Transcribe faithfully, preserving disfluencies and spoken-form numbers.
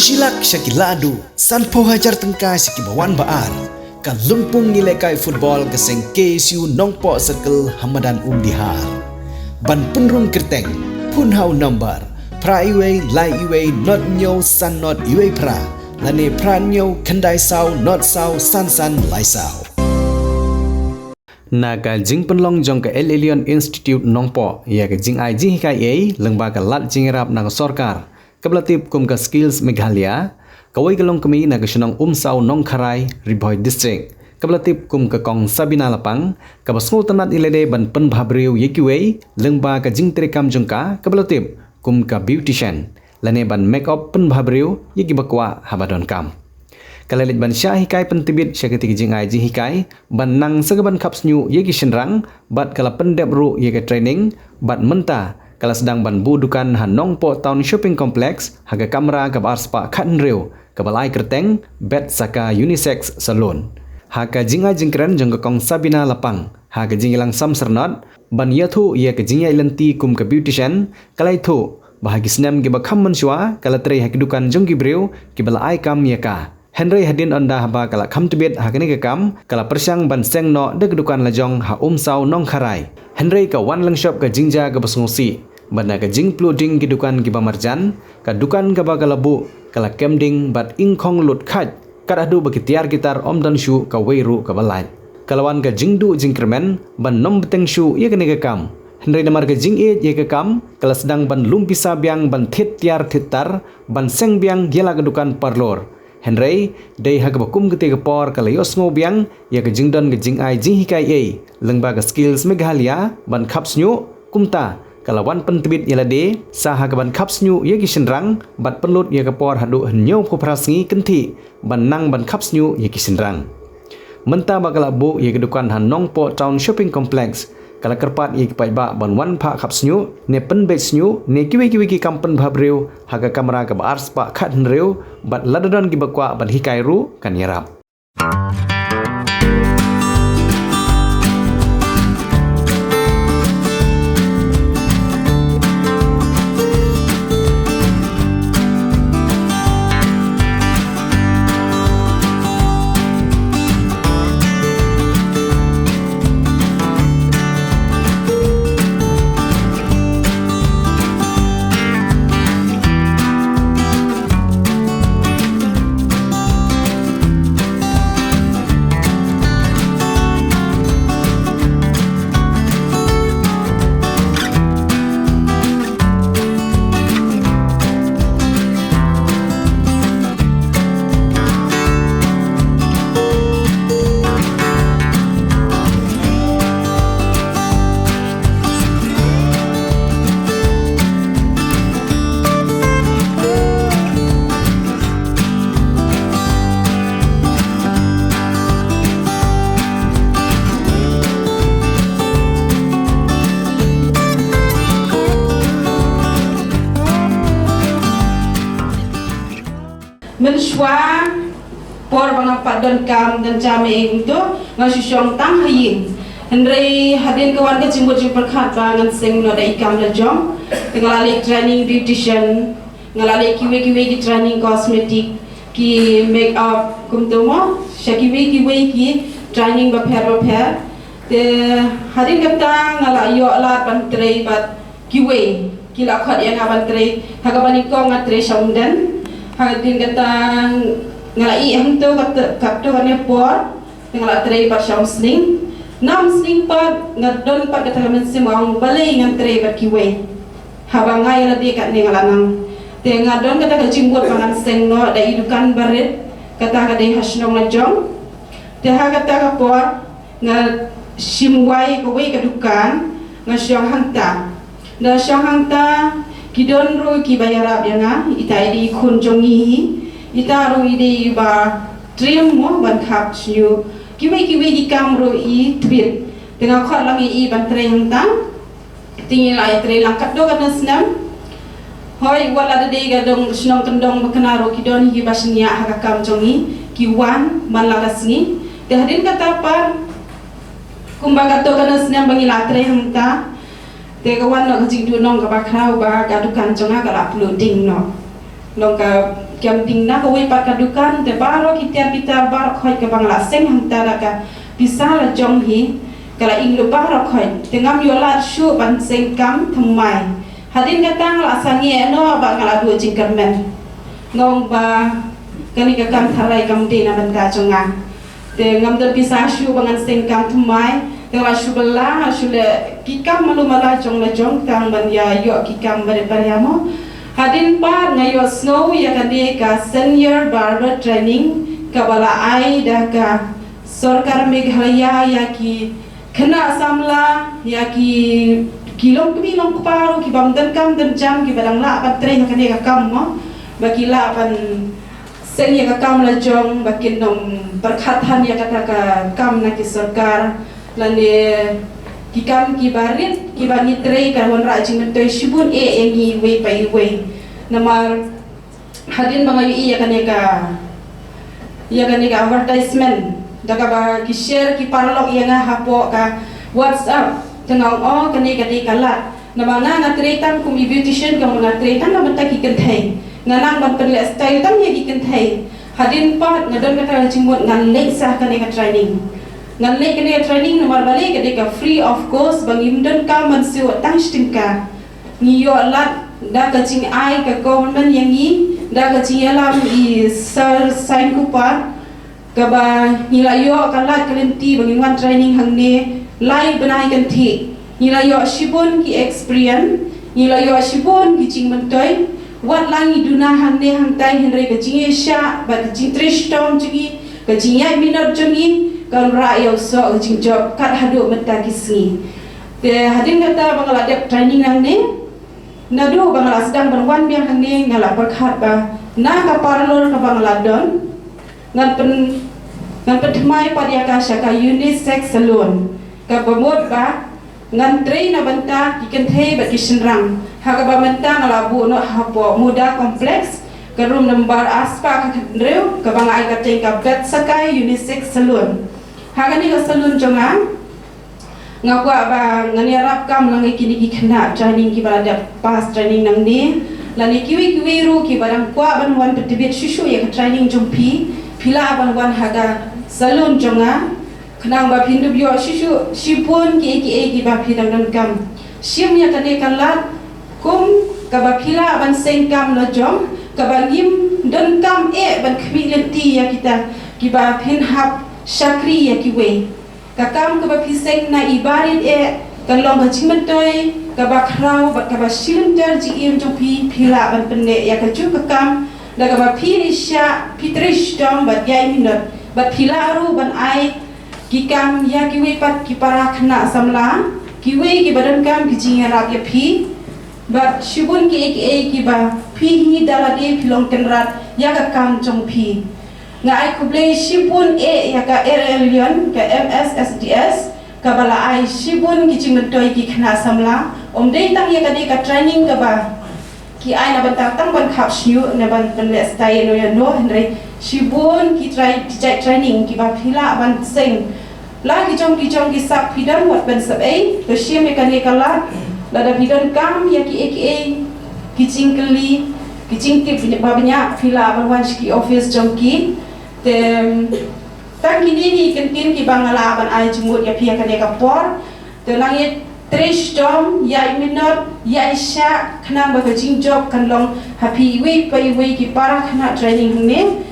Shi lak sha ki la duh, sanphew hajar tyngka sha ki ba wan ba ar. Ka lympung ïalehkai football ka seng K S U Nongpoh Circle ha madan Umdihar. Ban pynrung kyrteng, phone ha u number phra wei lai wei not hynñiew san not wei phra, lane phra hynñiew khyndai saw not saw san san lai saw. Na ka jingpynlong jong ka El Elyon Institute Nongpoh ïa ka jingai jinghikai ei lyngba ka lad jingïarap na ka sorkar kaba la tip kum ka Skills Meghalaya, kawei ka longkmie na ka shnong Umsaw Nongkharai, Ri Bhoi District, kaba la tip kum ka Kong Sabina Lapang, kaba sngewtynnat ïa lade ban pynbha briew ïa kiwei lyngba ka jingtreikam jong ka kaba la tip kum ka beautician, lane ban make up pynbha briew ïa kiba kwah haba donkam. Ka la leit ban shah hikai pyntbit sha katei ka jingai jinghikai ban nang sa kaban khap shñiuh ïa ki shynrang, bad ka la pyndep ruh ïa ka training, bad mynta ka la sdang ban buh dukan ha Nongpoh Town Shopping Complex ha ka kamra kaba arspah khathynriew kaba la ai kyrteng Betsaka Unisex Salon. Ha ka jingai jingkren jong ka Kong Sabina Lapang ha ka jingïalang samsyrnot ban ïathuh ïa ka jingïaid lynti kum ka beautician, ka la ïathuh ba ha ki snem kiba kham mynshuwa ka la trei ha ki dukan jong ki briew kiba la ai kam ïa ka. Hynrei hadien ynda haba ka la kham tbit ha kane ka kam, ka la pyrshang ban seng noh da ka dukan lajong ha Umsaw Nongkharai. Hynrei ka wan lyngshop ka jingjia kaba sngewsih, bad na ka jingpluh ding ki dukan kiba marjan, ka dukan kaba ka la buh ka la kem ding bad ingkhong lut khait, kat haduh ba ki tiar ki tar ym don shuh kawei ruh kaba lait. Ka la wan ka jingduh jingkyrmen ban ym bteng shuh ïa kane ka kam. Hynrei namar ka jingïeit ïa ka kam, ka la sdang ban lum pisa biang ban thied tiar thied tar, ban seng biang ïa la ka dukan parlor. Hynrei dei ha kaba kum katei ka por ka la ïohsngew biang ïa ka jingdon ka jingai jinghikai ei lyngba ka Skills Meghalaya ban khap shñiuh, kumta ka la wan pyntbit ïa lade sa ha kaban khap shñiuh ïa ki shynrang bad pynlut ïa ka por haduh hynñiewphew phra sngi kynthih ban nang ban khap shñiuh ïa ki shynrang. Mynta ba ka la buh ïa ka dukan ha Nongpoh Town Shopping Complex, ka la kyrpad ïa ki paidbah ban wan phah khap shñiuh ne pynbeit shñiuh ne kiwei kiwei ki kam pynbha briew ha ka kamra kaba arspah khathynriew, bad lada don kiba kwah ban hikai ruh kan ïarap. Mynshuwa por ba nga pat donkam, donkam ïa kumto, nga shu shong tang ha ïing. Hynrei hadien ka wan ka jingmut jingpyrkhat ba ngan seng noh da i kam lajong, te nga la leh training beautician, nga la leh kiwei kiwei ki training cosmetic, ki make up, kumto mo, sha kiwei kiwei ki training bapher bapher. Te hadien kata nga la ïoh lad ban trei bad kiwei ki la khot ïa nga ban trei. Ha kaba nyngkong nga trei sha Umden. Hadien kata nga la ïeh hangto, kato, kato kane por. Te nga la trei pat sha Umsning. Na Umsning pat nga don pat kata ka mynsiem, nga ong balei ngan trei bad kiwei, haba nga ïa lade katne nga la nang. Te nga don kata ka jingmut ba ngan seng noh da i dukan barit, kata ka dei ha shnong lajong. Te ha kata ka por nga shim wai kawei ka dukan, nga shong hangta. Da shong hangta, ki don ruh kiba ïarap ïa nga, ita i dei i khun jong ngi hi, ita ruh i dei iba trim mo ban khap shñiuh. Kiwei kiwei ki kam ruh i tbit. Te nga khot lang ïa i ban trei hangta. Te ngi la ïa trei lang katto katne snem. Hooid, wat la da dei ka dong shnong kyndong ba kynnoh ruh ki don hi kiba shaniah ha ka kam jong ngi, ki wan man la ka sngi. Te hadien kata pat, kumba katto katne snem ba ngi la trei hangta, te ka wan noh ka jingduhnong kaba khraw ba ka dukan jong nga ka la pynlut ding noh. Long ka Kam ding na kawei pat ka dukan, te baroh ki tiar ki tar baroh khoit kaba nga la seng hangta da ka pisa la jong hi, ka la ing lypa baroh khoit. Te ngam ïoh lad shuh ban seng kam thymmai. Hadien kata nga la sangeh noh ba nga la duh jingkyrmen. Nga ong ba kane ka kam tharai kam dei na bynta jong nga. Te ngam don pisa shuh ba ngan seng kam thymmai. Te nga la shu bylla, nga la shu leh ki kam malu mala jong la jong tang ban ïa ïoh ki kam barit baria mo. Hadien pat nga ïohsngew ïa kane ka Senior Barber Training kaba la ai da ka sorkar Meghalaya ïa ki khynnah samla, ïa ki, ki longkmie longkpa ruh ki bym don kam don jam, kiba dang lah ban trei ha kane ka kam mo, ba ki lah ban seng ïa ka kam la jong, ba kin ym pyrkhat than ïa kata ka kam na ki sorkar, lane ki kam kiba rit kiba ngi trei ka wanrah jingmyntoi shibun eh ïa ngi iwei pa iwei. Namar hadien ba nga ïohi ïa kane ka, ïa kane ka advertisement, da kaba ki share ki paralok ïa nga hapoh ka WhatsApp, te nga ong, oh, kane ka dei ka lad. Namar nga nga trei tang kum i beautician, ka nga trei tang na bynta ki kynthei. Nga nang ban pynleh style tang ïa ki kynthei. Hadien pat nga don kata ka jingmut ngan leit sha kane ka training. Ngan leit kane ka training namar balei ka dei ka free of cost, ba ngim don kam ban siew tang shi tyngka. Ngi ïoh lad da ka jingai ka government ïa ngi, da ka jingïalam i Sir Sain Kupar, kaba ngi la ïoh ka lad ka lynti ba ngin wan training hangne lai bnai kynthih. Ngi la ïoh shibun ki experience, ngi la ïoh shibun ki jingmyntoi. Wat la ngi duna hangne hangtai, hynrei ka jingïaishah bad ka jingtrei shitom jong ngi, ka jingïaid minot jong ngi, kan rah ïa u soh ka jingjop kat haduh mynta ki sngi. Te hadien kata ba nga la dep training nangne, naduh ba nga la sdang ban wan biang hangne, nga la pyrkhat ba na ka parlor kaba nga la don, ngan pyn, ngan pynthymmai pat ïa ka sha ka unisex salon. Kaba mut ba ngan trei na bynta ki kynthei bad ki shynrang. Ha kaba mynta nga la buh noh hapoh Muda Complex, ka room number arspah khathynriew, kaba nga ai kyrteng ka Betsakai Unisex Salon. Ha kane ka salon jong nga, nga kwah ba ngan ïarap kam lang ïa kine ki khynnah training kiba la dep pass training nangne, lane kiwei kiwei ruh kiba dang kwah ban wan pyntbit shuh shuh ïa ka training jong phi, phi lah ban wan ha ka salon jong nga. Khnang ba phin dup ïoh shuh shuh shibun kiei kiei kiba phi dang donkam. Shim ïa kane ka lad kum kaba phi lah ban seng kam la jong, kaba ngim donkam eh ban khmih lynti ïa kita kiba phin hap shakri ïa kiwei. Ka kam kaba phi seng na i barit eh kan long ka jingmyntoi kaba khraw bad kaba shilynter jingim jong phi, phi lah ban pynneh ïa kajuh ka kam da kaba phi ri shah, phi trei shitom bad ïaid minot, bad phi lah ruh ban ai ki kam ïa kiwei pat ki para khynnah samla, kiwei kiba donkam ki jingïarap ïa phi. Bad shibun kiei kiei kiba phi hi da lade phi long kynrad ïa ka kam jong phi. Nga ai khublei shibun eh ïa ka R L Union, ka M S S D S, kaba la ai shibun ki jingmyntoi ki khynnah samla. Ym dei tang ïa kane ka training kaba ki ai na bynta tang ban khap shñiuh ne ban pynleh style ïano ïano, hynrei shibun ki trai, ki jait training kiba phi lah ban seng. La ki jong ki jong ki sap phi don wat ban sap ei, to shim ïa kane ka lad. Lada phi donkam ïa kiei kiei, ki jingkylli, ki jingtip ba bniah, phi lah ban wan sha ki office jong ki. Te tang kine ki kyntien kiba nga lah ban ai jingmut ïa phi ha kane ka por. Te nang ïa trei shitom, ïaid minot, ïaid shah, khnang ba ka jingjop kan long ha phi iwei pa iwei ki para khynnah training hangne.